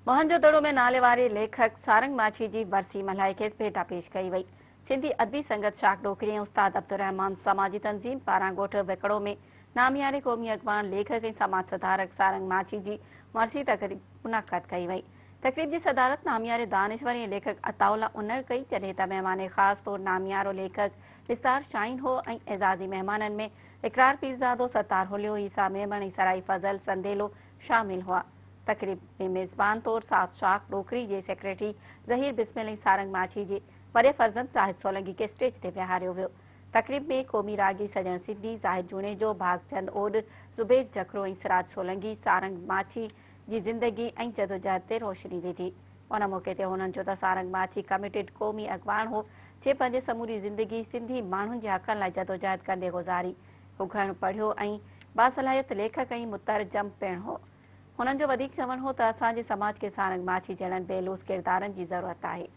موهن جو دڙو ۾ ناليواري ليکڪ سارنگ ماڇي جي ورسي ملهائي کيس ڀيٽا پيش ڪئي وئي. سنڌي ادبي سنگت شاخ ڏوڪري ۽ استاد عبدالرحمان سماجي تنظيم پاران ڳوٺ وڪڙو ۾ نامياري قومي اڳواڻ، ليکڪ ۽ سماج سڌارڪ سارنگ ماڇي جي ورسي تقريب منعقد ڪئي وئي. تقريب جي صدارت نامياري دانشور ۽ ليکڪ عطاء الله انڙ ڪئي، جڏهن ته مهمان خاص طور ناميارو ليکڪ نثار شاهين هو ۽ اعزازي مهمانن ۾ اقرار پيرزادو، ستار هليو، عيسيٰ ميمڻ ۽ سرائي فضل سنديلو شامل هئا. تقريب ۾ ميزبان طور ساز شاخ ڏوڪري جي سيڪريٽري ظهير بسمل ۽ سارنگ ماڇي جي وڏي فرزند زاهد سولنگي کي اسٽيج تي ويهاريو ويو. تقريب ۾ قومي راڳي سڄڻ سنڌي، زاهد جوڻيجو، ڀاڳچند اوڏ، زبير جکرو ۽ سراج سولنگي سارنگ ماڇي جي زندگي ۽ جدوجهد تي روشني وڌي. ان موقعي تي هنن چيو ته سارنگ ماڇي ڪميٽيڊ قومي اڳواڻ هو جنهن پنهنجي سموري زندگي سنڌي ماڻهن جي حقن لاء جدوجهد ڪندي گذاري. هو گهڻ پڙهيو ۽ باصلاحيت ليکڪ ۽ مترجم پڻ هو. هنن جو وڌيڪ چوڻ هو ته اسان جي سماج کي سارنگ ماڇي جهڙن بي لوث ڪردارن جي ضرورت آهي.